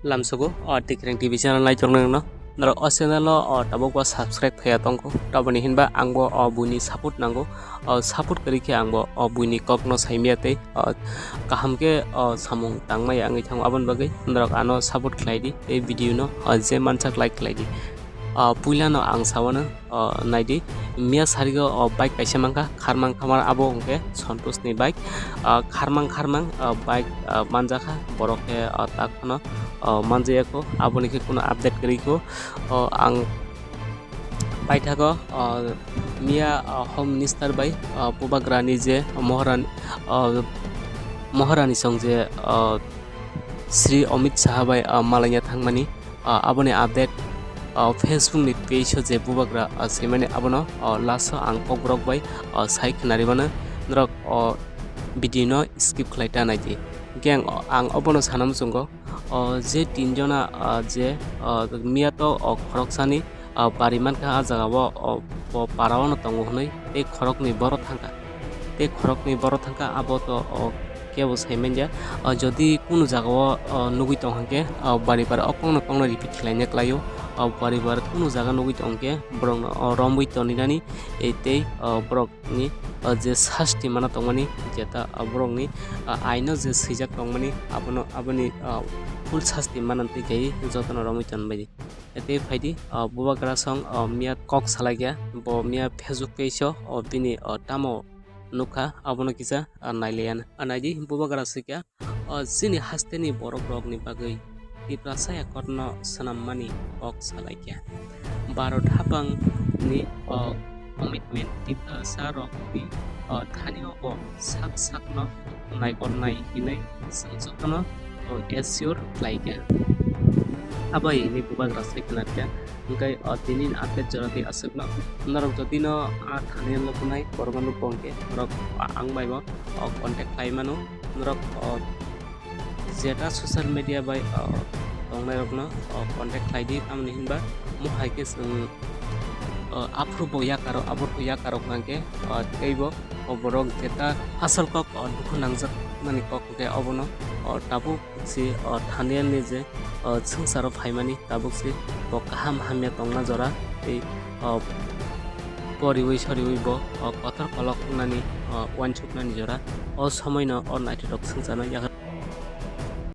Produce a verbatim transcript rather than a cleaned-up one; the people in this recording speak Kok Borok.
Lamsogo o Tikreng T V channel naitok nangno. Norok o channel o, o tabuk bo subscribe khaiya tongkho. Taboni hinba ang bo o buini support nango. O support kwrwi khe ang bo o buini kokno saimaya tei o kaham khe o samung tangmaya wngwi thango. Aboni bagwi norok ano support khlai di tei video no o je mansak like khlai di. O puila no ang sawano o, naidi, miya sarigo o bike kaisa mankha, kharmang khamar abo hwnkhe Santosh ni bike. O, kharmang kharmang o bike o manjakha, borok khe o tak phano o manjaya kho, aboni khe kuno update kwrwi kho. O, ang paithago o miya o Home Minister bai o Bubagra ni je Moharan o Moharani song je o Sri Amit Shah bai o malaina thangmani. Ah, aboni update, ah, Facebook ni page o je Bubagra, ah, swimani abono, ah, last o ang kokborok bai, ah, sai khwnarwi mano. Norok, ah, video no skip khlai ta nai di. Hwnkhe ang, ang obono sana muchungo, ah, je tin jona, ah, je, ah, miya to, ah, khoroksani, ah, bari mankha ah jaga o, ah, bo para o no tongo hwnwi tei khoroknwi borok thangkha. Tei khoroknwi borok thangkha, abo to, o, kebo sai manya. O, jodi kunu jaga o, o, nugwi tong hwnkhe, o, bari bar o kokno kokno repeat khlaina kwlaio. O, bari bar kunu jaga nugwi tong hwnkhe borokno, o, romwi toninani, e, tei, o, borokni, o, je sasti mana tongmani, jeta, o, borokni, o, aino je swijak tongmani, abono, aboni, o, full sasti mana twi khe jotono romwi tonbaidi. Tei phaidi, o, Bubagra song, o, miya kok salaikha, bo miya Facebook page o, o, bini, o, tamo nukha, abono kisa, ah, nailaiya na. Ah, naidi, Bubagra swikha, ah, chini hasteni borok rokni bagwi Tiprasa Accord no swnammani kok salaikha. Bharat haphang ni, ah, commitment Tiprasa rokni, ah, thani o bo sak sakno naikolnai hinwi chwng jotono, ah, assure khlaikha. Abai hinwi Bubagra sai khwnarkha. Hwnkhe, o, tini ni update jora tei aswkno norok jodi no a thani nuknai borokno nukgo hwnkhe norok ang bai bo, o, contact khlai mano. Norok, o, jeta social media bai, o, tongnai rokno, o, contact khlai di, tamoni hinba mohai khe chwng, o, aphuru bo yakaro, aphuru bo yakaro hwnkhe, o, tei bo, o, borok jeta asol kok, o, dukhu nangjak mani kok hwnkhe obono, o, tabuk si, o, thani ani je, o, swngcharo phaimani tabuk si bo kaham hamya tongna jora tei, o, poriwi soriwi bo, o, kotor kolok wngnani, o, uansuknani jora. O somoino o naithotok swngcharno yakarwi